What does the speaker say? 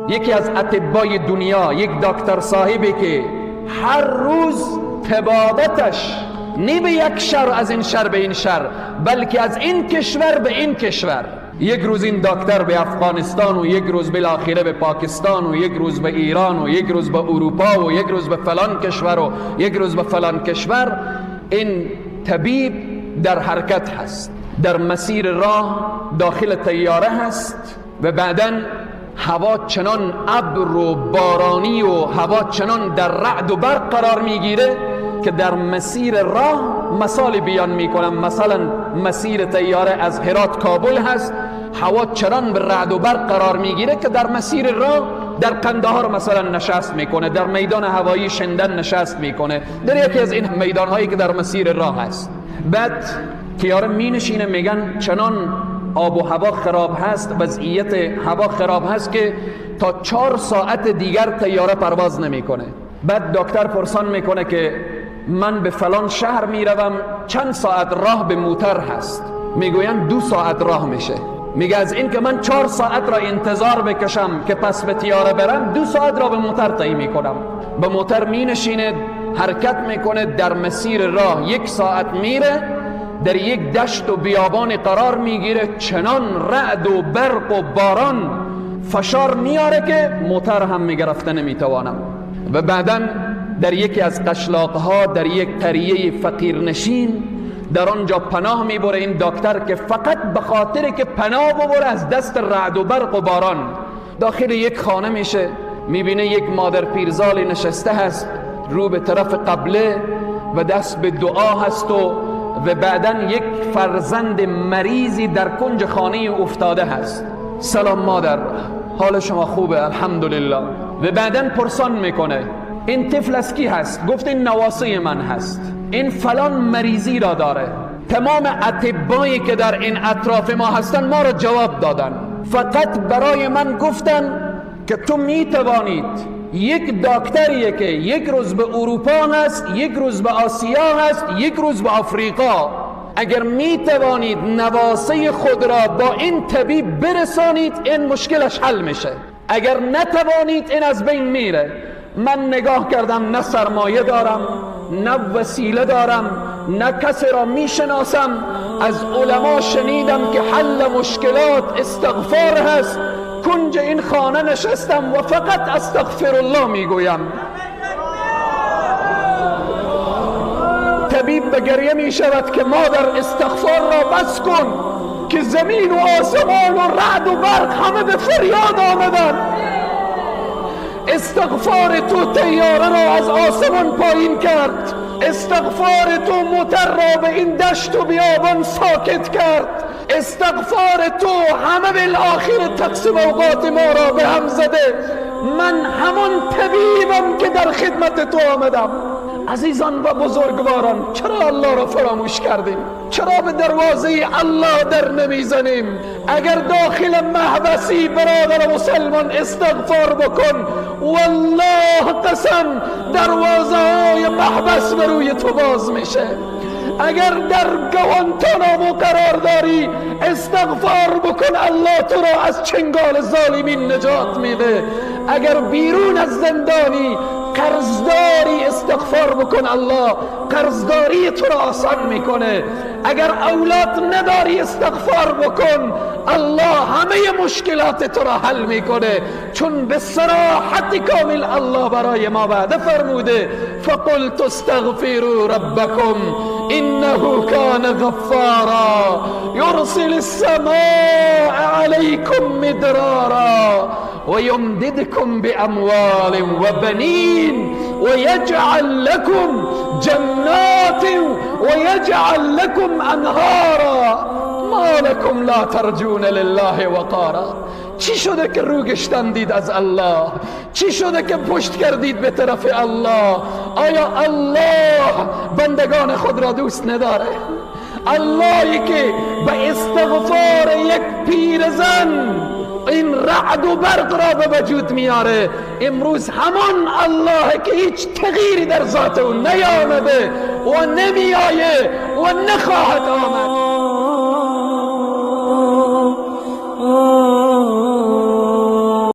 یکی از اطبای دنیا، یک دکتر صاحبی که هر روز طبابتش نه به یک شهر از این شهر به این شهر، بلکه از این کشور به این کشور. یک روز این دکتر به افغانستان و یک روز بالاخره به پاکستان و یک روز به ایران و یک روز به اروپا و یک روز به فلان کشور و یک روز به فلان کشور. این طبیب در حرکت هست، در مسیر راه داخل طیاره هست و بعداً هوا چنان ابر و بارانی و هوا چنان در رعد و برق قرار میگیره که در مسیر راه، مثال بیان میکنم، مثلا مسیر طیاره از هرات کابل هست، هوا چنان به رعد و برق قرار میگیره که در مسیر راه در قندهار مثلا نشست میکنه، در میدان هوایی شندن نشست میکنه، در یکی از این میدانهایی که در مسیر راه هست. بعد طیاره مینشینه، میگن چنان آب و هوا خراب هست، وضعیت هوا خراب هست که تا 4 ساعت دیگر طیاره پرواز نمیکنه. بعد دکتر پرسان میکنه که من به فلان شهر میروم، چند ساعت راه به موتر هست؟ میگوین 2 ساعت راه میشه. میگه از این که من 4 ساعت را انتظار بکشم که پس به طیاره برم، 2 ساعت را به موتر طی میکنم. به موتر مینشینه، حرکت میکنه، در مسیر راه 1 ساعت میره، در یک دشت و بیابان قرار میگیره، چنان رعد و برق و باران فشار میاره که موتر هم میگرفته نمیتوانم. و بعدا در یکی از قشلاقها، در یک قریه فقیرنشین، در آنجا پناه میبره این دکتر که فقط به خاطر که پناه ببره از دست رعد و برق و باران. داخل یک خانه میشه، میبینه یک مادر پیرزال نشسته هست، رو به طرف قبله و دست به دعا هست و بعدا یک فرزند مریضی در کنج خانه افتاده هست. سلام مادر، حال شما خوبه؟ الحمدلله. و بعدا پرسان میکنه این طفل از کی هست؟ گفت این نواسه من هست، این فلان مریضی را داره. تمام اطبایی که در این اطراف ما هستن ما را جواب دادن، فقط برای من گفتن که تو میتوانید یک دکتریه که یک روز به اروپا هست، یک روز به آسیا هست، یک روز به آفریقا، اگر میتوانید نواسه خود را با این طبیب برسانید این مشکلش حل میشه، اگر نتوانید این از بین میره. من نگاه کردم، نه سرمایه دارم، نه وسیله دارم، نه کسی را میشناسم. از علما شنیدم که حل مشکلات استغفار هست. کنج این خانه نشستم و فقط استغفر الله میگویم. طبیب به گریه میشود که مادر استغفار را بس کن که زمین و آسمان و رعد و برق همه به فریاد آمدن. استغفار تو طیاره را از آسمان پایین کرد، استغفار تو موتر را به این دشت و بیابان ساکت کرد، استغفار تو همه بالآخر تقسیم اوقات ما را به هم زده. من همون طبیبم که در خدمت تو آمدم. عزیزان و بزرگواران، چرا الله را فراموش کردیم؟ چرا به دروازه الله در نمیزنیم؟ اگر داخل محبسی برادر مسلمان استغفار بکن، والله قسم دروازه های محبس به روی تو باز میشه. اگر در گوانتانامو قرار داری استغفار بکن، الله تو را از چنگال ظالمین نجات میده. اگر بیرون از زندانی قرضداری استغفار بکن، الله قرضداری تو را آسان میکنه. اگر اولاد نداری استغفار بکن، الله همه مشکلات تو را حل میکنه. چون به صراحت کامل الله برای ما وعده فرموده فقلت استغفروا ربکم انه کان غفارا یرسل السماء علیکم مدرارا ويمددكم بأموال وبنين ويجعل لكم جنات ويجعل لكم أنهارا ما لكم لا ترجون لله وقارا. چی شده که رو گشتندید از الله؟ چی شده که پشت کردید به طرف الله؟ آیا الله بندگان خود را دوست نداره؟ اللهی که به استغفار یک پیرزن این رعد و برق را به وجود میاره، امروز همان الله که هیچ تغییری در ذات او نیامده و نمیآیه و نخواهد آمد.